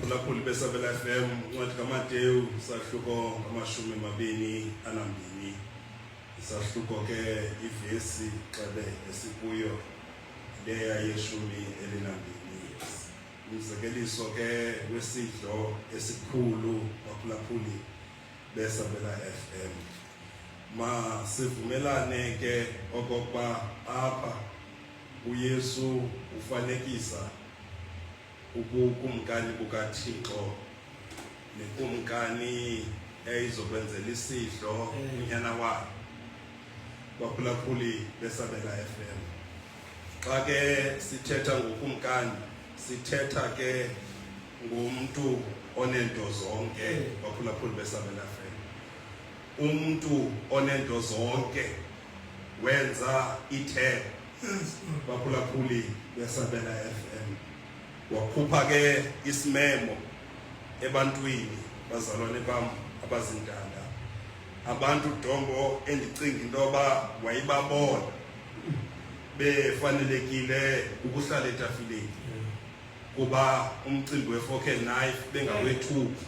Baphulaphuli beSabela FM, incwadi kaMateyu isahluko 22, isahluko ke ivesi xebe esikuyo leya ye-12. Umzekeliso ke wesidlo esikhulu, baphulaphuli beSabela FM. Masivumelane ke okokuba apha uYesu ufanekisa ubukumkani bukaThixo nekumkani eyizokwenzela isidlo unyana wayo. Baphulaphuli beSabela FM, xa ke sithetha ngokumkani, sithetha ke ngumntu onento zonke. Baphulaphuli beSabela FM, umntu onento zonke wenza itheko. Baphulaphuli beSabela FM, wakhupha ke isimemo ebantwini. Bazalwane bam abazintanda, abantu dombo endicinga into yoba wayibabona befanelekile ukuhlala etafileni, kuba umcimbi we-fork and knife bengawethuki,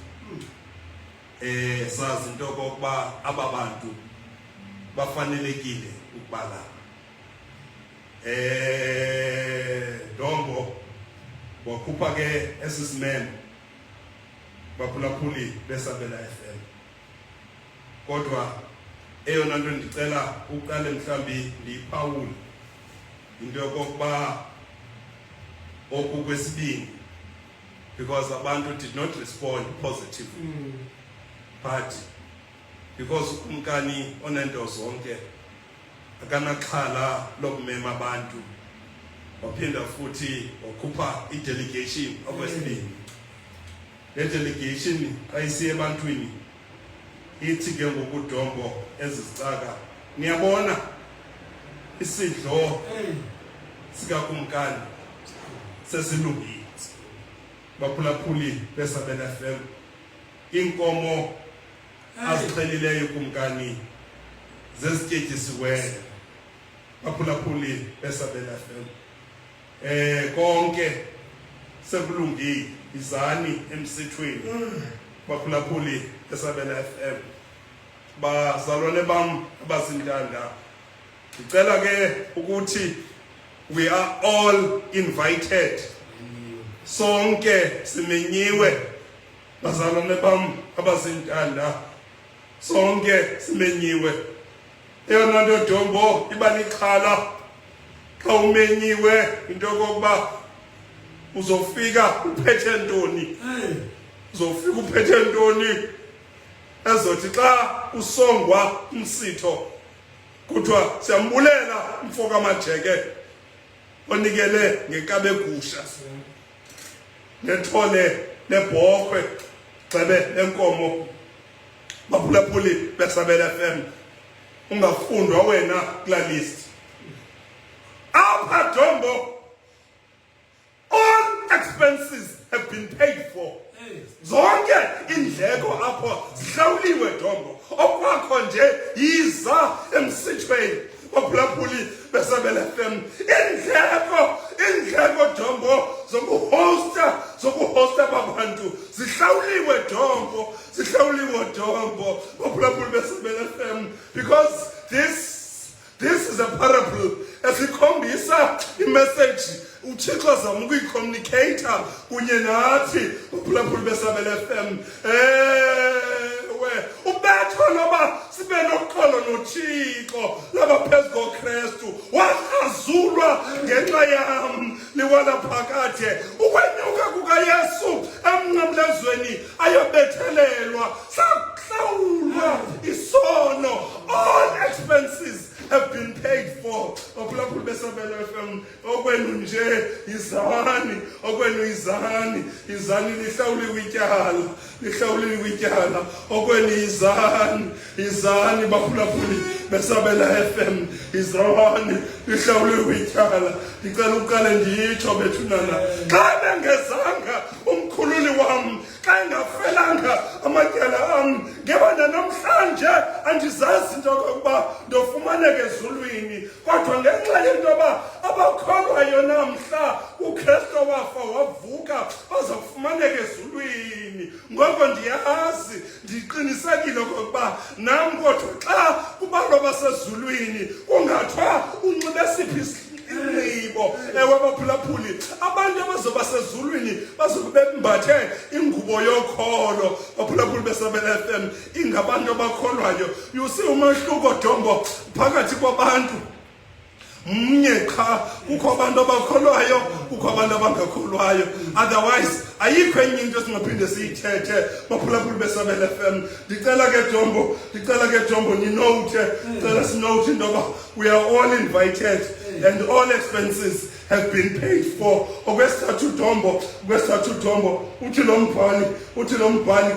sazi into okokuba aba bantu bafanelekile ukuba lapha. Dombo, wakhupha ke esi simemo, baphulaphuli beSabela FM. Kodwa eyona nto ndicela uqale mhlambi ndiyiphawule into yokokuba oku kwesibini, because abantu did not respond positively, but because ukumkani onento zonke akanaxhala lokumema abantu, waphinda futhi wakhupha i-delegation okwesibini. Le delegation xa isiya ebantwini ithi ke ngokudombo ezizicaka, "Niyabona, isidlo sikakumkani sesilungile." Baphulaphuli beSabela FM, iinkomo azixhelileyo kumkani zezityetyisiweyo. Baphulaphuli beSabela FM, konke sekulungile, izani emsithweni. Baphulaphuli beSabela FM, bazalwane bam abazintanda, ndicela ke ukuthi we are all invited, sonke simenyiwe. Bazalwane bam abazintanda, sonke simenyiwe. Eyona nto dombo iba lixhala xa umenyiwe into yokokuba uzofika uphethe ntoni, uzofika uphethe ntoni ezothi xa usongwa umsitho kuthiwa, "Siyambulela umfo kaMajeke onikele ngekabegusha nethole lebhokhwe gxebe lenkomo." Baphulaphuli beSabela FM, ungafundwa wena kula list apha dombo. All expenses have been paid for, zonke indleko apho zihlawuliwe dombo, okwakho nje yiza emsithweni. Baphulaphuli beSabela FM, indleko dombo zokuhosta babantu zihlawuliwe dombo, zihlawuliwe dombo. Baphulaphuli beSabela FM, because this is a parable esikhombisa i-message uThixo azama ukuyicommunicata kunye nathi. Baphulaphuli beSabela FM, ewe, ubetho loba sibe noxolo noThixo laba phezu koKrestu, wakrazulwa ngenxa yam liwala phakade. Ukwenyuka kukaYesu emnqamlezweni ayobethelelwa, sahlawulwa isono. All expenses have been paid for. Baphulaphuli beSabela FM, okwenu nje izani, okwenu izani, izani, lihlawuliwe ityala, lihlawuliwe ityala. Okwenu izani, izani. Baphulaphuli beSabela FM, izani, lihlawuliwe ityala. Ndicela uqale nditsho bethunana, xa bengezanga umkhululi wam, xa engafelanga amatyala am, ngeba nanamhlanje andizazi into yokokuba ndofumaneka ezulwini. Kodwa ngenxa yento yoba abakholwayo namhla uKrestu wafa wavuka. Kufuneka baza kufumaneka ezulwini. Ngoko ndiyazi, ndiqinisekile okokuba nam kodwa xa kubalwa basezulwini kungathiwa unxibe siphi inxibo, ewe baphulaphuli, abantu abazoba sezulwini bazobe bembathe ingubo yokholo. Baphulaphuli beSabela FM, ingabantu abakholwayo. You see umahluko, Dombo, phakathi kwabantu mnye qha: kukho abantu abakholwayo, kukho abantu abangakholwayo. Otherwise ayikho enye into esingaphinde siyithethe, baphulaphuli beSabela FM. Ndicela ke Dombo, ndicela ke Dombo ninowuthe, cela sinowuthe into yoba we are all invited and all expenses have been paid for. Okwesithathu Dombo, okwesithathu Dombo, uthi lo mbhali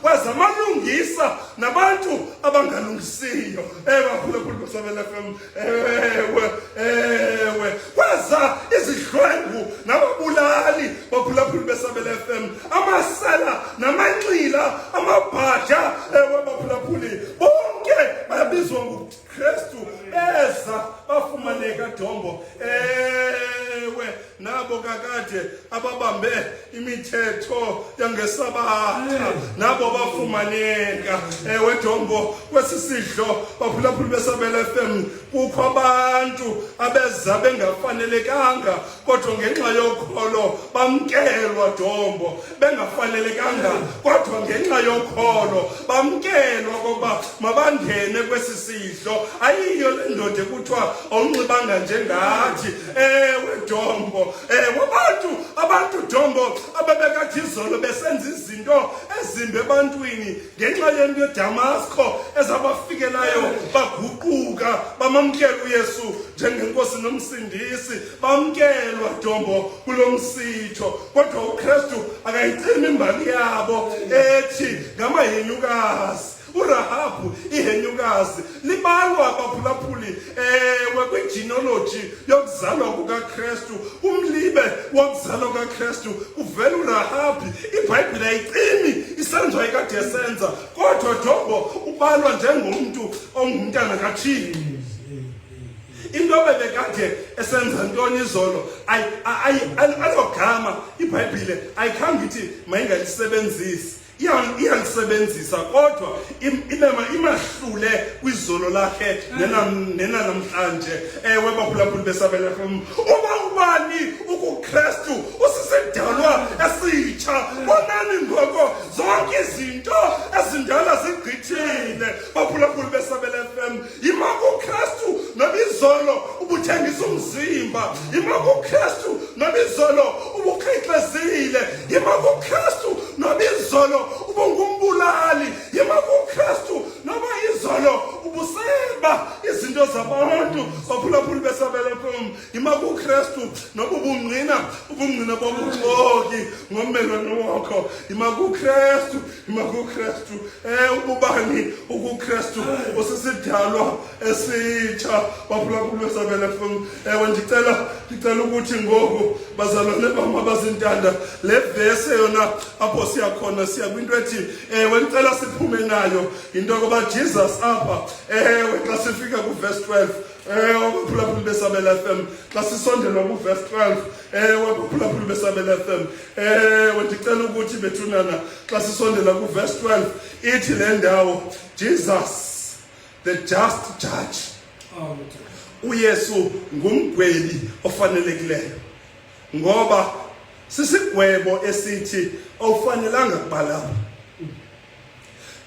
kweza amalungisa nabantu abangalungisiyo. Ewe baphulaphuli beSabela FM, ewe, ewe, kweza izidlwengu nababulali, baphulaphuli beSabela FM, amasela namanxila, amabhaja. Ewe baphulaphuli, bonke babizwa nguKristu, beza bafumaneka Dombo. Ewe, nabo kakade ababambe imithetho yangesabatha nabo bafumaneka. Ewe Dombo, kwesi sidlo, baphulaphuli beSabela FM, kukho abantu abeza bengafanelekanga, kodwa ngenxa yokholo bamkelwa Dombo. Bengafanelekanga, kodwa ngenxa yokholo bamkelwa kokuba mabangene kwesi sidlo. Ayiyo le ndoda ekuthiwa awunxibanga njengathi. Ewe Dombo, ewe, abantu Dombo abebekathi izolo besenza izinto ezimbi ebantwini, ngenxa yento yeDamasko ezabafikelayo baguquka, bamamkela uYesu njengenkosi nomsindisi, bamkelwa Dombo kulo msitho. Kodwa uKristu akayicimi imbali yabo ethi ngamahenyukazi. URahabu ihenyukazi libalwa, baphulaphuli, ewe, kwigenealogy yokuzalwa kukaKristu. Umlibe wokuzalwa kaKristu uvela uRahabi. IBhayibhile ayicimi isenzo ayikade esenza, kodwa Dombo ubalwa njengomntu ongumntana kaThixo. Into bebekade esenza ntoni izolo, alogama iBhayibhile ayikhange ithi mayingalisebenzisi. Iyalisebenzisa, kodwa imahlule kwizolo lakhe nenanamhlanje. Ewe baphulaphuli beSabela FM, uba ubani ukuKristu usisidalwa esitsha. Bonani ngoko zonke izinto ezindala zigqithile. Baphulaphuli beSabela FM, yima kuKristu noba izolo ubuthengisa umzimba, yima kuKristu noba izolo ubukrexezile, yima kuKristu noba izolo ubungumbulali, yima kuKristu noba izolo ubuseba izinto zabantu. Baphulaphuli beSabela FM, yima kuKristu noba ubungqina bobuxoki ngommelwane wakho. Yima kuKristu, yima kuKristu. Ububani ukuKristu usisidalwa esitsha. Baphulaphuli beSabela FM, ewe, ndicela ukuthi ngoku, bazalwane bam abazintanda, le vese yona apho siya khona, siya kwinto ethi, ewe, ndicela siphume nayo into yokuba Jesus apha, ewe, xa sifika kuvesi 12, ewe baphulaphuli beSabela FM, xa sisondelwa kuvesi 12, ewe baphulaphuli beSabela FM, ewe, ndicela ukuthi bethunana xa sisondela kuvesi 12, ithi le ndawo, Jesus the just judge. UYesu ngumgwebi ofanelekileyo, ngoba sisigwebo esithi awufanelanga kuba lapha.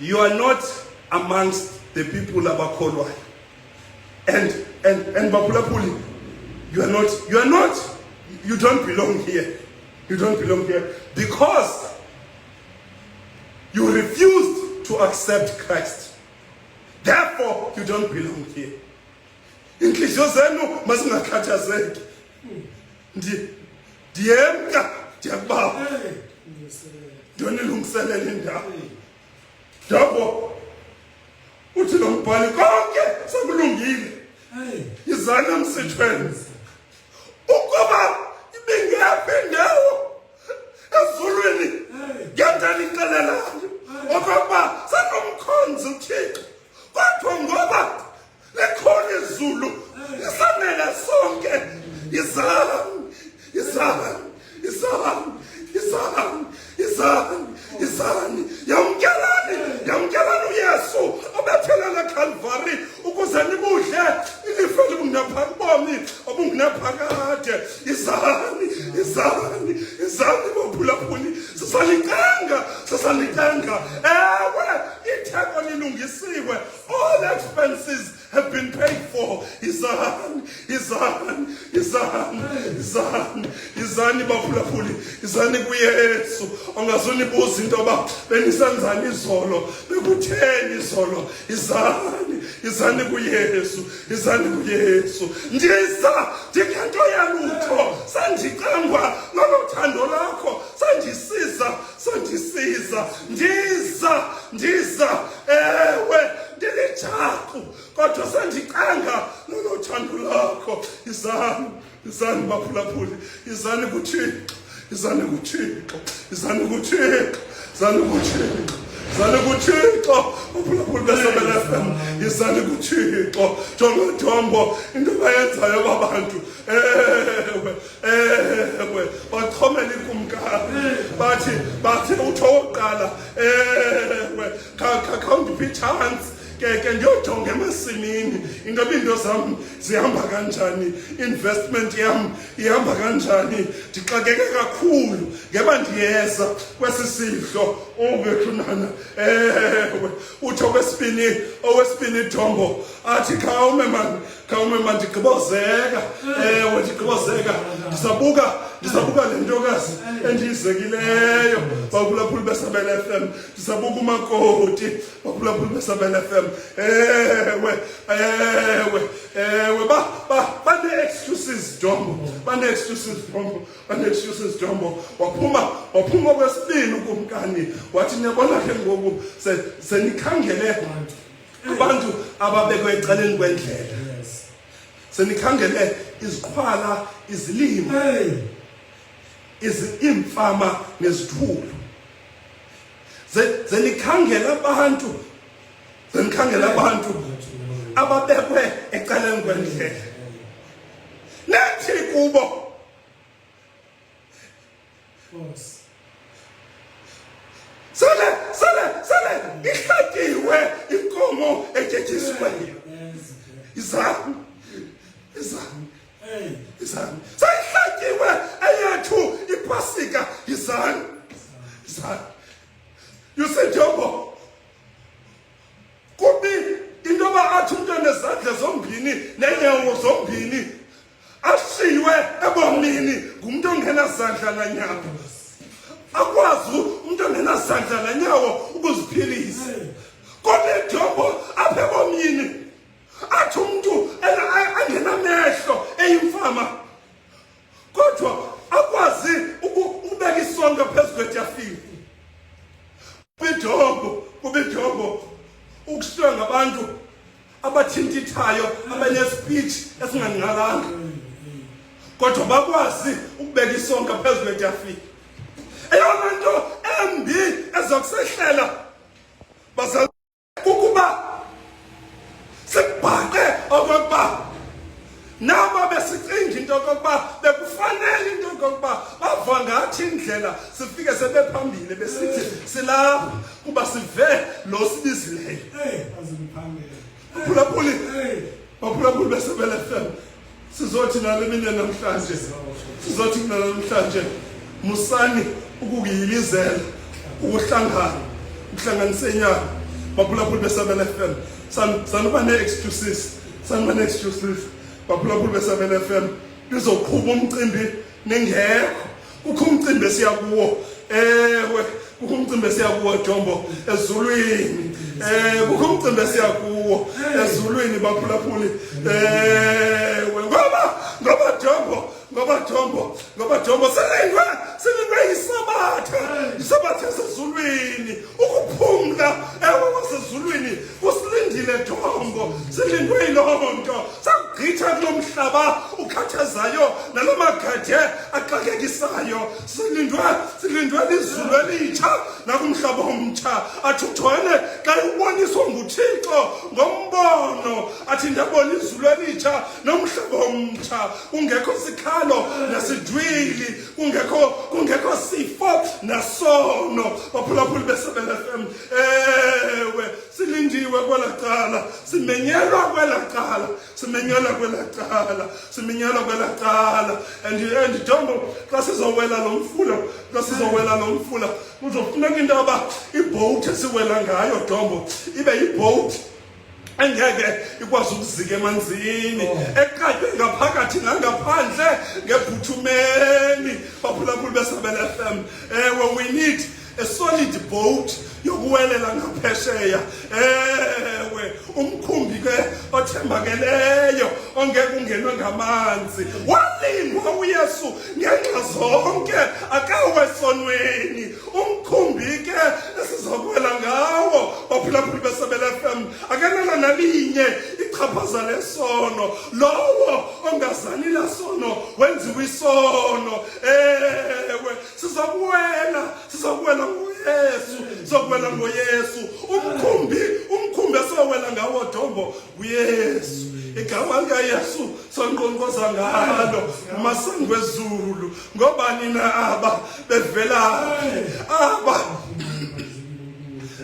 You are not amongst the people abakholwayo. And baphulaphuli, you are not, you don't belong here. You don't belong here because you refused to accept Christ. Therefore you don't belong here. Inhliziyo zenu mazingakhathazeki. Ndiyemka ndiyakubawa, ndiyonilungiselela indawo. Dombo, uthi lo mbhali konke sekulungile, izani emsithweni. Ukuba ibingekho indawo ezulwini, ngendanixelelayo okokuba sanomkhonzi uThixo, kodwa ngoba likhona izulu lisanele sonke, izani, izani, izani. Izani bophulaphuli, sisalicanga, sisalicanga. Ewe, itheko lilungisiwe. All expenses have been paid for. Izani, izani, izani, izani, izani baphulaphuli, izani kuYesu. Ongazunibuza into yoba benisenzani izolo, bekutheni izolo. Izani, izani kuYesu, izani kuYesu. Ndiza ndingento yalutho, sandicangwa lolo thando lakho, sandisiza, sandisiza. Ndiza, ndiza, ewe, ndilijaku kodwa sandicanga lolo thando lakho. Izani, izani baphulaphuli, izani kuThixo, izani kuThixo, izani kuThixo, izani kuThixo, izani kuThixo, baphulaphuli beSebele FM, izani kuThixo. Jonga Jombo, into abayenzayo aba bantu, ewe, ewe, bachomela ikumkani, bathi, bathi utsho owokuqala, ewe, khawundiphe itshansi ke ke ndiyojonga emasimini into yoba iinto zam zihamba kanjani, investment yam ihamba kanjani, ndixakeke kakhulu ngeba ndiyeza kwesi sidlo. Owethu nana, ewe, uthi owesibini, owesibini idombo athi khawume mani, khawume mani, ndigqibozeka, ewe, ndigqibozeka, ndisabuka, ndisabuka le ntokazi endiyizekileyo. Baphulaphuli beSabela FM, ndisabuka umakoti. Baphulaphuli beSabela FM, ewe, ewe, ewe, ba ba bane-excuses Jombo, bane-excuses Jombo, bane-excuses Jombo. Waphuma, waphuma kwesibini ukumkani, wathi niyabona ke ngoku senikhangele abantu ababekwe ecaleni kwendlela, senikhangele iziqhwala, izilima, iimfama nezithulu, zenikhangela abantu, zenikhangela abantu ababekwe ecaleni kwendlela, nethi kubo, sele sele sele ihlatyiwe inkomo etyetyisiweyo. Izani, izani, izani, seyihlatyiwe eyethu ipasika, izani, izani. You see, Jombo, kubi into yoba athi umntu enezandla zombini neenyawo zombini ashiywe ebomini ngumntu ongenazandla nanyawo, akwazi umntu ongenazandla nanyawo ukuziphilisa. Kubi Jombo apha ebomini athi umntu angenamehlo, eyimfama, kodwa akwazi ukubeka isonka phezu kwetafile. Kubi Jombo, kubi Jombo ukushiywa ngabantu abathintithayo, abanespeech esingangqalanga, kodwa bakwazi ukubeka isonka phezu kwetafile. Eyona nto embi ezokusehlela bazali kukuba sikubhaqe okokuba nabo besicinga into yokokuba bekufanele into yokokuba bava ngathi indlela sifike sebephambili, besithi silapha kuba sive lo sibizileyo. Baphulaphuli, baphulaphuli beSebele FM, sizothi nale mini namhlanje, sizothi kunale namhlanje, musani ukukuyilizela ukuhlangana, ukuhlanganisa inyama. Baphulaphuli beSebele FM, sanuba nee-excuses, sanuba nee-excuses. Baphulaphuli beSebele FM, lizoqhuba umcimbi ningekho. Kukho umcimbi esiya kuwo, ewe, kukho umcimbi esiya kuwo Jombo, ezulwini. Kukho umcimbi esiya kuwo ezulwini, baphulaphuli, ewe, ngoba Jombo, ngoba Jombo, ngoba Jombo, silindwe, silindwe yisabatha, isabatha yasezulwini, ukuphumla, ewe, wasezulwini kusilindile Jombo. Silindwe yiloo nto sakugqitha kulo mhlaba ukhathazayo nalo magade axakekisayo. Silindwe, silindwe lizulu elitsha nakumhlaba omtsha. Athi uJohane xa uboniswa nguThixo ngombono, athi ndabona izulu elitsha nomhlaba omtsha, kungekho sikhalo nasidwili, kungekho, kungekho sifo nasono. Baphulaphuli beSebele FM, ewe, silindiwe kwela. cala, simenyelwa kwela cala, simenyelwa kwela cala, simenyelwa kwela cala. And Dombo, xa sizowela lo mfula, xa sizowela lo mfula, kuzofuneka into yoba ibhowuthi esiwela ngayo, Dombo, ibe yibhowuthi engeke ikwazi ukuzika emanzini, eqatywe ngaphakathi nangaphandle ngebhuthumeni. Baphulaphuli beSabela FM, ewe, we need a solid boat yokuwelela ngaphesheya. Ewe, umkhumbi ke othembakeleyo ongeke ungenwe ngamanzi. Walingwa uYesu ngenxa zonke, akawe esonweni. Umkhumbi ke esizokuwela ngawo, baphulaphuli beSabela FM, akanalo nalinye ichaphaza lesono. Lowo ongazani lasono wenziwa isono. Ewe, sizokuwela, sizokuwela ngoYesu, sizokuwela ngoYesu. Umkhumbi, umkhumbi esowela ngawo, Dombo, uYesu. Igama likaYesu sonqonqoza ngalo kumasango ezulu. Ngobani na aba, bevelaphi aba?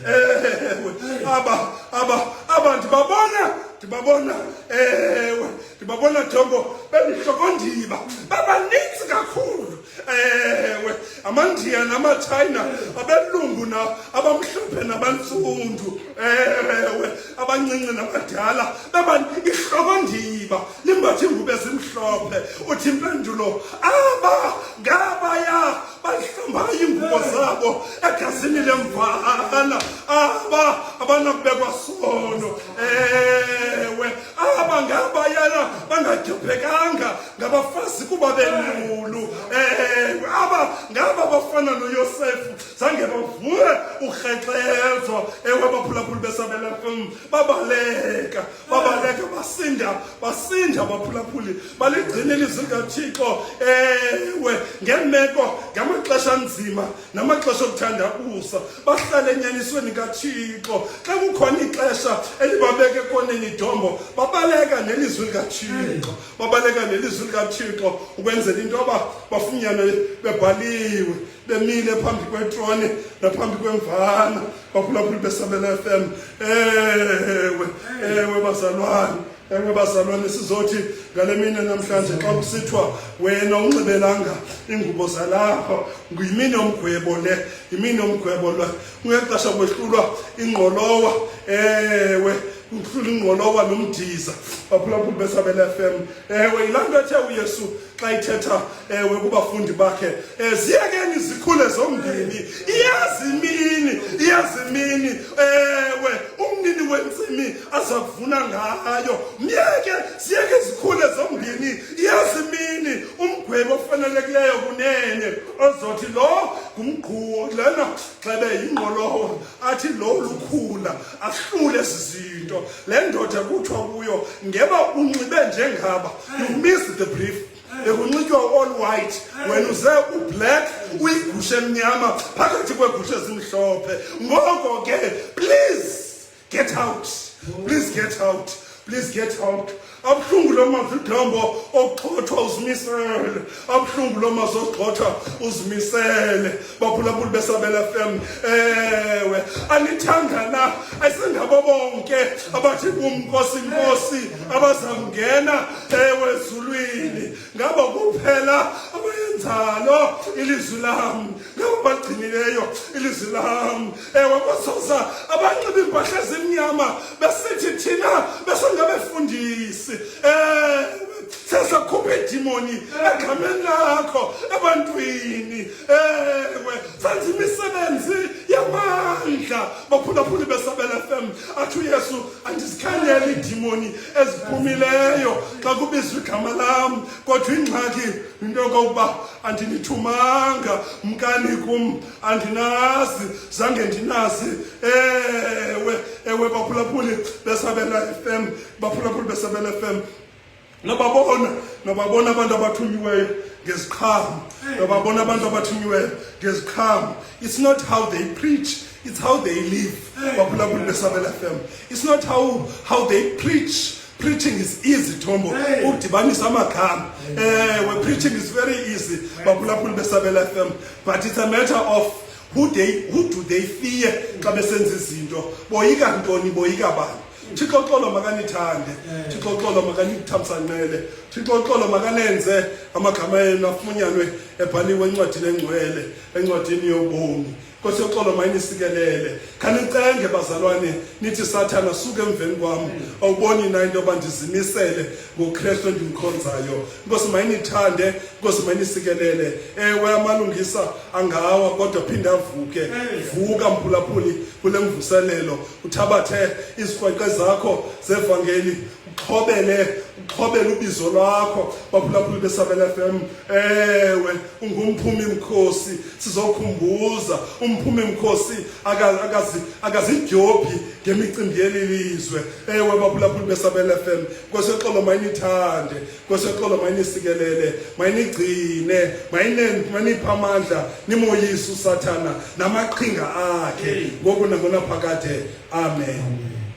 Ewe, aba ndibabona, ndibabona, ewe, ndibabona, Dombo, belihlokondiba, babaninzi kakhulu. Ewe, amaNdiya namaChina, abelungu na abamhlophe nabantsundu, ewe, abancinci nabadala, beba ihlokondiba limbatha iingubo ezimhlophe. Uthi impendulo, aba ngabaya bahlambayo iingubo zabo egazini lemvana. Aba abanakubekwa sono. Ewe, aba ngabayana bangadyobhekanga ngabafazi kuba belulu. Ewe, aba ngaba bafana noYosefu, zange bavume ukrexezwa. Ewe, baphulaphuli beSabela FM, babaleka, babaleka, basinda, basinda, baphulaphuli, baligcina ilizwi likaThixo. Ewe, ngeemeko, ngamaxesha anzima namaxesha okuthandabuza, bahlale enyanisweni kaThixo. Xa kukhona ixesha elibabeka ekoneni, idombo, babaleka nelizwi likaThixo, babaleka nelizwi likaThixo ukwenzela into yoba bafunyanwe bebhaliwe, bemile phambi kwetrone naphambi kwemvana. Baphulaphuli beSabela FM, ewe, ewe bazalwane, ewe bazalwane, sizothi ngale mini namhlanje xa kusithiwa wena unxibelanga iingubo zalapha, yimini yomgwebo le, yimini yomgwebo le. Kungexesha kwehlulwa ingqolowa, ewe, kuhlula ingqolowa nomdiza. Baphulaphuli beSabela FM, ewe, yilaa nto ethe uYesu xa ithetha, ewe, kubafundi bakhe, ziyekeni zikhule zombini, iyazi imini, iyazi imini, ewe, umnini wentsimi aza kuvuna ngayo. Myeke, ziyeke zikhule zombini, iyazi imini umgwebo ofanelekileyo kunene ozothi lo ngumgquwo, lena xebe yingqolowa, athi lo lukhula, ahlule ezi zinto. Le ndoda kuthiwa kuyo ngeba unxibe njengaba, you missed the brief. Bekunxitywa all white, wena uze ublack, uyigusha emnyama phakathi kweegusha ezimhlophe. Ngoko ke please get out, please get out, please get out. Abuhlungu lo mazwi, Dombo, okugxothwa uzimisele. Abuhlungu lo mazwi okugxothwa uzimisele. Baphulaphuli beSabela FM, ewe, anithanga na ayisengabo bonke abathi kum, "Nkosi, Nkosi," abaza kungena, ewe, ezulwini. Ngabo kuphela abayenzalo ilizwi lam, ngabo bagcinileyo ilizwi lam. Ewe, kuzoza abanxiba iimpahla ezimnyama besithi thina besengabefundisi, ewe, sesakhupha iidimoni egameni lakho ebantwini, ewe, senza imisebenzi yamandla. Baphulaphuli beSabela FM, athi uYesu, andizikhanyeli iidimoni eziphumileyo xa kubizwa igama lam, kodwa ingxaki yinto yokokuba andinithumanga, mkani kum, andinazi, zange ndinazi. Ewe, ewe, baphulaphuli beSabela FM, baphulaphuli beSabela FM, nababona, nababona abantu abathunyiweyo ngeziqhamo, nababona abantu abathunyiweyo ngeziqhamo. It's not how they preach, it's how they live. Baphulaphuli beSabela FM, it's not how they preach. Preaching is easy, Tombo, ukudibanisa amagama. Ewe, preaching is very easy, baphulaphuli beSabela FM, but it's a matter of who do they fear xa besenza izinto. Boyika ntoni? Boyika bani? Thixo xolo makanithande, Thixo xolo makanithamsanqele, Thixo xolo makanenze amagama enu afunyanwe ebhaliwe encwadini engcwele, encwadini yobomi. Nkosi yoxolo mayinisikelele. Khanicenge bazalwane nithi Sathana suka emveni kwam. Awuboni na into yoba ndizimisele ngoKristu endimkhonzayo. Nkosi mayinithande, Nkosi mayinisikelele. Ewe amalungisa angawa kodwa phinde avuke. Vuka mphulaphuli kule mvuselelo uthabathe izikrweqe zakho zevangeli uxhobele uxhobele ubizo lwakho baphulaphuli besabela FM ewe ungumphumi mkhosi sizokhumbuza umphumi mkhosi akazidyobhi ngemicimbi yeli lizwe ewe baphulaphuli besabela FM Nkosi yoxolo mayinithande Nkosi yoxolo mayinisikelele mayinigcine mayiniphe amandla nimoyise usathana namaqhinga akhe ngoku nangonaphakade amen, amen.